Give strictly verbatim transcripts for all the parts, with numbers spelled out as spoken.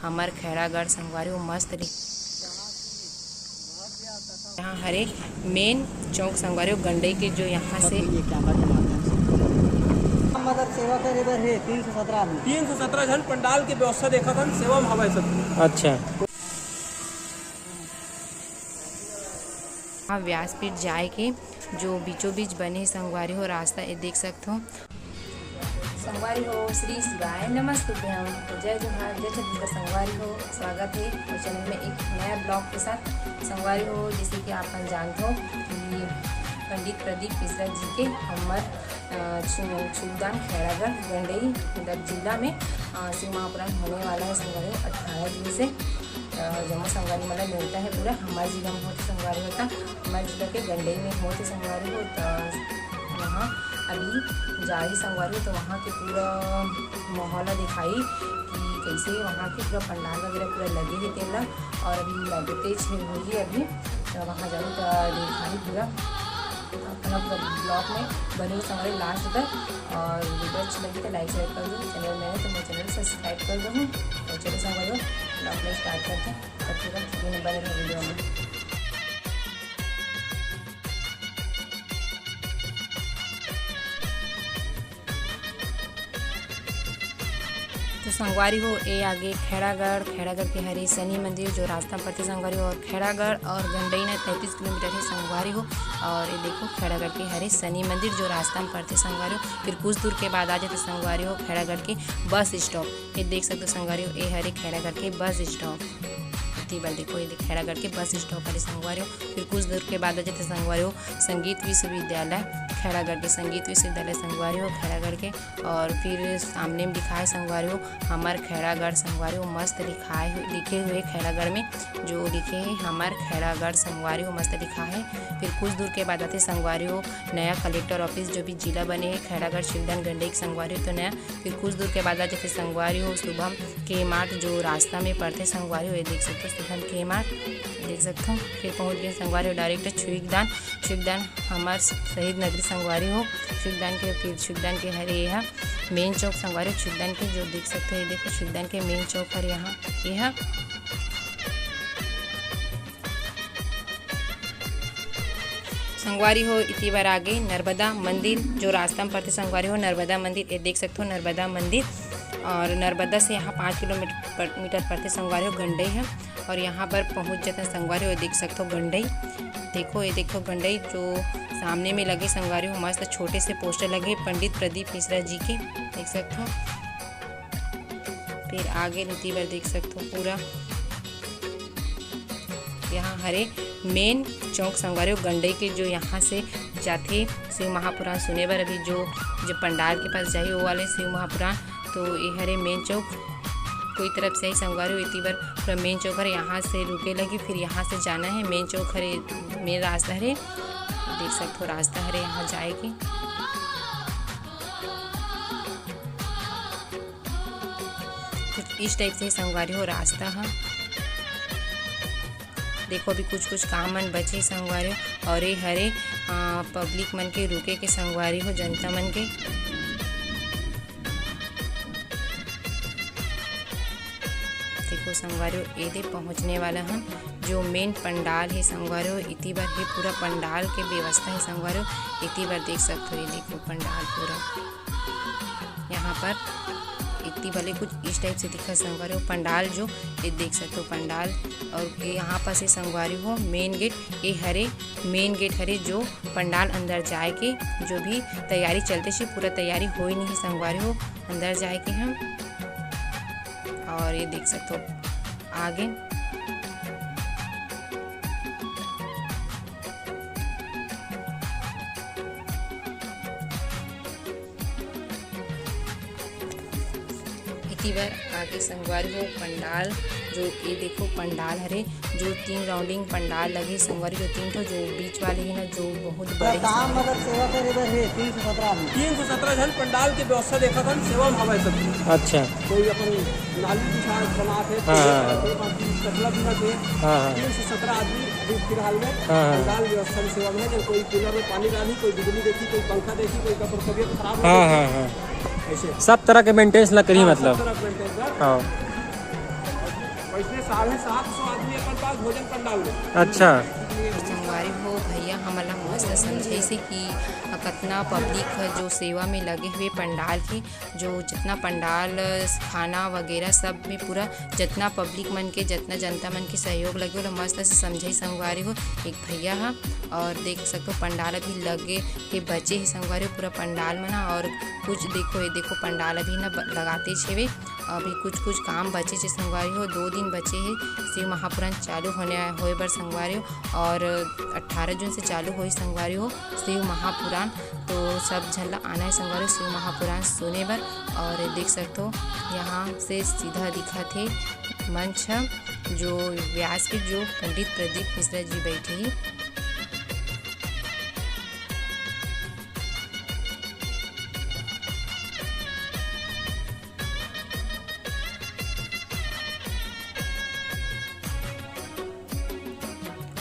हमर खैरागढ़ संगवारी हो मस्त दिख-, यहाँ हरे मेन चौक संगवारी हो गंडई के, जो यहाँ से ये कैमरा के माध्यम से। मतलब सेवा करे बर हे तीन सौ सत्रह आदमी। तीन सौ सत्रह झन पंडाल के व्यवस्था देखत हन, सेवा में हवय सब। अच्छा। हाँ, व्यासपीठ जाए के जो बीचों बीच बने हे संगवारी हो रास्ता, ये देख सकत हो। संगवारी हो, श्री शिवाय नमस्तुभ्यं, जय जोहार, जय छत्तीसगढ़। संगवारी हो, स्वागत हे मोर चैनल में एक नया ब्लॉग के साथ। संगवारी हो, जैसे कि आप मन जानत हो कि पंडित प्रदीप मिश्रा जी के हमर, अ, छु-, छुबदान खैरागढ़ गंडई, मतलब जिला में, अ, शिव महापुराण होने वाला है संगवारी हो, अठारह जून से। अ, जम्मो संगवारी मन ला नेवता है पूरा, हमर जिला में होत संगवारी हो त, हमर जिला के गंडई में होत संगवारी हो त वहाँ अभी जाही संगवारी हो, तो वहाँ के पूरा माहौल ला दिखाई कि कैसे वहाँ के पूरा पंडाल वगैरह पूरा लगे हे तेला, और अभी लगते छे होही अभी, तो वहाँ जाही तो दिखाई पूरा। अपना पूरा ब्लॉग में बने रहो संगवारी लास्ट तक, और वीडियो अच्छी लगी तो लाइक शेयर कर दो, चैनल में नए तो मेरे चैनल सब्सक्राइब कर दो। तो चलो संगवारी हो, ब्लॉग में स्टार्ट करते हैं, तब तक बने रहो वीडियो में। तो संगवारी हो, ए आगे खैरागढ़, खैरागढ़ के हरे शनि मंदिर जो रास्ता में पड़थे संगवारी हो, और खैरागढ़ और गंडई न तैंतीस किलोमीटर हे संगवारी हो। और ये देखो खैरागढ़ के हरे शनि मंदिर जो रास्ता में पड़थे संगवारी हो। फिर कुछ दूर के बाद आ जाथे संगवारी हो खैरागढ़ के बस स्टॉप। ये देख सकते हो संगवारी हो, ये हरे खैरागढ़ के बस स्टॉप। इतनी बार देखो, ये देख खैरागढ़ के बस स्टॉप हरे संगवारी हो। फिर कुछ दूर के बाद आ जाथे संगवारी हो संगीत विश्वविद्यालय, खैरागढ़ के संगीत विश्वविद्यालय संगवारी हो खैरागढ़ के। और फिर सामने में लिखा है संगवारी हो हमर खैरागढ़ संगवारी हो, मस्त लिखा है, लिखे हुए खैरागढ़ में जो लिखे है हमर खैरागढ़ संगवारी हो, मस्त लिखा है। फिर कुछ दूर के बाद आथे संगवारी हो नया कलेक्टर ऑफिस जो भी जिला बने है खैरागढ़, शिवदान, गंडई के संगवारी हो तो नया। फिर कुछ दूर के बाद आ जाथे संगवारी हो शुभम के मार्ट जो रास्ता में पड़थे संगवारी हो, ये देख सकते हो शुभम के मार्ट देख सकते हो। फिर पहुँच गए संगवारी हो डायरेक्ट छुईकदान, छुईकदान हमर शहीद नगरी संगवारी हो, छुईकदान के, फिर छुईकदान के हरे ये हा मेन चौक संगवारी हो, छुईकदान के जो देख सकते हो, ये देखो छुईकदान के मेन चौक हरे यहाँ ये हा। संगवारी हो इतनी बार आगे नर्मदा मंदिर जो रास्ता में पड़थे संगवारी हो, नर्मदा मंदिर ये देख सकते हो नर्मदा मंदिर, और नर्मदा से यहाँ पाँच किलोमीटर पर, मीटर पड़थे संगवारी हो गंडई है। और यहाँ पर पहुँच जाते हैं संगवारी हो, देख सकते हो गंडई। देखो ये देखो गंडई जो सामने में लगे संगवारी हो, मस्त छोटे से पोस्टर लगे पंडित प्रदीप मिश्रा जी के, देख सकते हो। फिर आगे नती बर देख सकते हो पूरा यहाँ हरे मेन चौक संगवारी हो गंडई के, जो यहाँ से जाथे शिव महापुराण सुने बर। अभी जो, जो पंडाल के पास जाही वो वाले शिव महापुराण, तो ये हरे मेन चौक। कोई तरफ से ही संगवारी हो इतनी बार पूरा मेन चौक हरे, यहाँ से रुके लगी, फिर यहाँ से जाना है मेन चौक हरे, मेन रास्ता हरे, देख सकते हो रास्ता हरे यहाँ जाए के। कुछ इस टाइप से संगवारी हो रास्ता ह। देखो अभी कुछ कुछ काम मन बचे संगवारी हो, और ये हरे, आ, पब्लिक मन के रुके के संगवारी हो, जनता मन के। देखो संगवारी हो, एदे पहुँचने वाला हन जो मेन पंडाल हे संगवारी हो, इति बर हे पूरा पंडाल के व्यवस्था हे संगवारी हो, इति बर देख सकते हो, ये देखो पंडाल पूरा। यहाँ पर इतनी भले कुछ इस टाइप से दिखा संगवारी हो पंडाल, जो ये देख सकते हो पंडाल। और ये यहाँ पास ये संगवारी हो मेन गेट, ये हरे मेन गेट हरे जो पंडाल अंदर जाए के जो भी तैयारी चलते से पूरा तैयारी होई नहीं संगवारी हो अंदर जाए के हम। और ये देख सकते हो आगे इति बर आगे संगवारी हो पंडाल, जो ये देखो पंडाल हरे, जो तीन राउंडिंग पंडाल लगे संगवारी हो, तीन ठो जो बीच वाले हे ना, जो बहुत बड़े हे संगवारी। तीन सौ सत्रह आदमी। तीन सौ सत्रह झन पंडाल के व्यवस्था देखत हन, सेवा में हवय सब। अच्छा। कोई अपन नाली बिछा बनात हे, हाँ, कोई हाँ, हाँ। कोई बाकी कचरा भी ना दे। हाँ, हाँ। तीन सौ सत्रह आदमी अभी फिलहाल में हाँ, हाँ। पंडाल व्यवस्था में सेवा में है। जब कोई कूलर में पानी डाली, कोई बिजली देखी, कोई पंखा देखी, कोई का तबीयत खराब हो हाँ, गई। हाँ, हाँ। ऐसे। सब तरह के मेंटेनेंस ला करी हाँ, मतलब। सब तरह के मेंटेनेंस ला। हाँ। इसमें साढ़े सात सौ आदमी अपन पास भोजन पंडाल में। अच्छा। संगवारी हो, भैया हमन ला मस्त समझाइस हे कि कतना पब्लिक ह जो सेवा में लगे हुए पंडाल के, जो जितना पंडाल, खाना वगैरह सब में पूरा जितना पब्लिक मन के, जितना जनता मन के सहयोग लगे, ओला मस्त से समझाइस संगवारी हो एक भैया ह। और देख सकथो पंडाल अभी लगे के बचे हे संगवारी हो, पूरा पंडाल मन ह। और कुछ देखो, ये देखो पंडाल अभी न ब-, लगाते छेवे। अभी कुछ कुछ काम बचे हे संगवारी हो, दो दिन बचे हे शिव महापुराण चालू होने, होए बर संगवारी हो। और अट्ठारह जून से चालू होही संगवारी हो शिव महापुराण। तो सब झन ला आना हे संगवारी हो शिव महापुराण सुने बर। और देख सकथो यहाँ से सीधा दिखत हे मंच ह, जो व्यासपीठ, जो पंडित प्रदीप मिश्रा जी बैठे हे।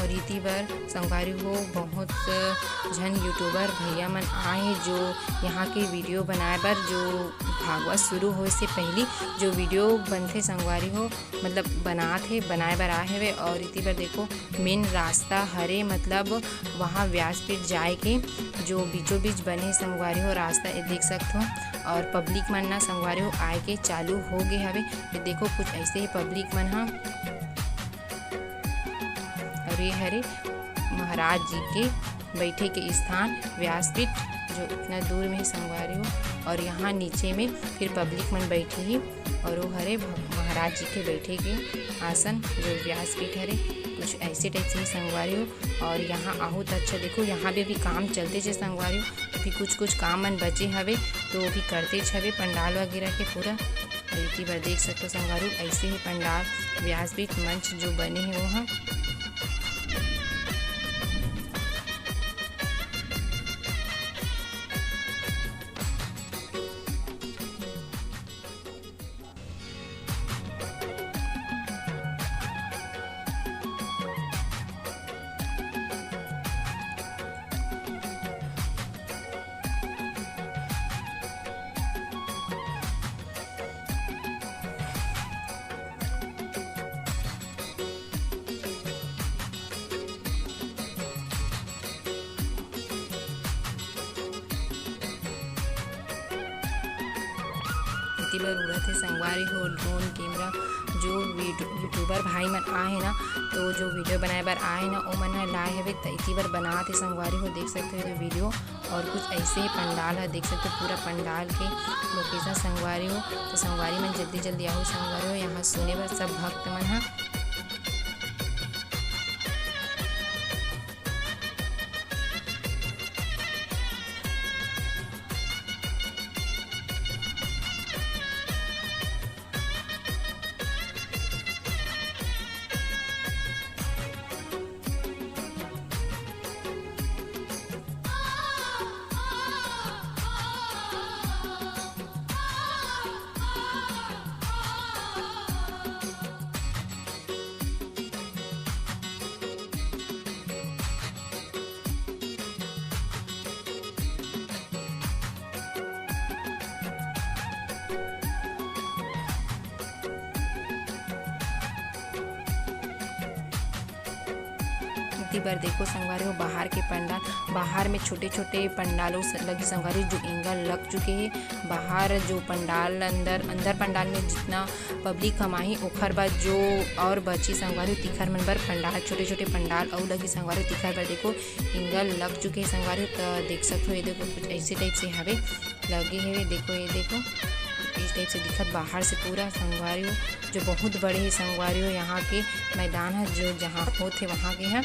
और इति बर संगवारी हो, बहुत झन YouTuber भैया मन आए हे, जो यहाँ के video बनाए बर, जो भागवत शुरू होए से पहली जो video बनथे संगवारी हो, मतलब बनात हे, बनाए बर आए हवे। और इति बर देखो main रास्ता हरे, मतलब वहाँ व्यासपीठ जाए के जो बीचों बीच बने संगवारी हो रास्ता, ये देख सकथो। और पब्लिक मन ना संगवारी हो आए के चालू हो गए हवे। ये देखो कुछ ऐसे ही पब्लिक मन ह। और ये हरे महाराज जी के बैठे के स्थान व्यासपीठ, जो इतना दूर में है संगवारी हो। और यहाँ नीचे में फिर पब्लिक मन बैठे ही, और वो हरे भ-, महाराज जी के बैठे के आसन, जो व्यासपीठ हरे, कुछ ऐसे टाइप से ही संगवारी हो। और यहाँ आहू तो अच्छा देखो, यहाँ भी अभी काम चलते छे संगवारी हो, अभी कुछ कुछ काम मन बचे हवे, तो वो भी करते छवे पंडाल वगैरह के पूरा। इति बर देख सकथो संगवारी हो, ऐसे ही पंडाल व्यासपीठ मंच जो बने हे वो ह। इति बर उड़त हे संगवारी हो drone camera। जो वीड-, YouTuber भाई मन आए हे ना, तो जो video बनाए बर आए हे ना, ओ मन ह लाए हवे, त इति बर बनात हे संगवारी हो। देख सकते हो ये video, और कुछ ऐसे ही पंडाल ह, देख सकते हो पूरा पंडाल के location संगवारी हो। तो संगवारी मन जल्दी जल्दी आओ संगवारी हो, यहाँ सुने बर सब भक्त मन ह। इति बर देखो संगवारी हो, बाहर के पंडाल, बाहर में छोटे-छोटे पंडालों से लगी संगवारी, जो एंगल लग चुके हे। बाहर जो पंडाल अंदर, अंदर पंडाल में जितना पब्लिक हम आही, ओखर बाद जो और बची संगवारी हो, तिखर मन बर पंडाल, छोटे-छोटे पंडाल अउ लगी संगवारी हो, तिखर बर देखो एंगल लग चुके हे संगवारी हो। त देख सकत हो, ये देखो कुछ ऐसे टाइप से हवे, लगे हवे। देखो, ये देखो, इस टाइप से दिखत बाहर से पूरा संगवारी हो, जो बहुत बड़े हे संगवारी हो। यहाँ के मैदान ह, जो जहाँ होत हे वहाँ के ह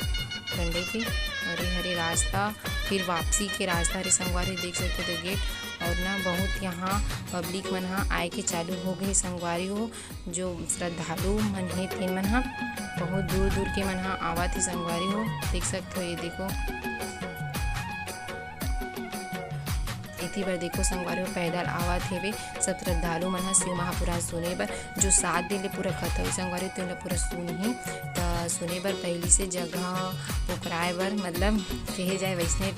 डंडे के। और ये हरे रास्ता, फिर वापसी के रास्ता हरे संगवारी, देख सकते हो गेट। और ना बहुत यहाँ पब्लिक मन ह आए के चालू हो गए संगवारी हो, जो श्रद्धालु मन हे तेन मन ह बहुत दूर दूर के मन ह आवत हे संगवारी हो, देख सकते हो। ये देखो, इति बर देखो संगवारी हो, पैदल आवत हेवे सब श्रद्धालु मन ह शिव महापुराण सुने बर, जो सात दिन ले पूरा कथा होही संगवारी हो, तेन ल पूरा सुनही। त सुने बर पहिली से जगह पोखराए बर, मतलब कहे जाए वैसने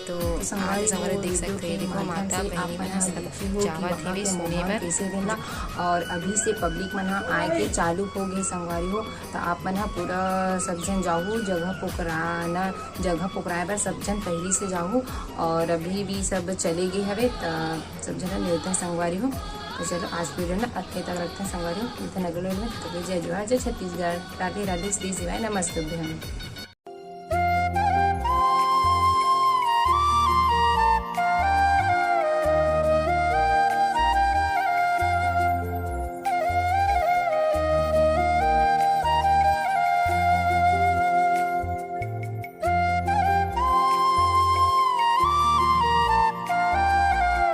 तो संगवारी हो, देख सकते हैं, देखो माता बहिनी मन सब जावत हेवे सुने बर। कैसे दिन ला। और अभी से पब्लिक मन ह आए के चालू हो गए संगवारी हो, तो आप मन ह पूरा सब झन जाहू, जगह पोकराना, जगह पोकराए बर सब झन पहली से जाहू। और अभी भी सब चले गए हवे, त सब झन मिलता है संगवारी हो। तो चलो आज वीडियो ना अतके तक रखते हैं संगवारी हो, मिलते हैं अगले वीडियो में। तो जय जोहार, जय छत्तीसगढ़, राधे राधे, श्री शिवाय, नमस्तुभ्यं।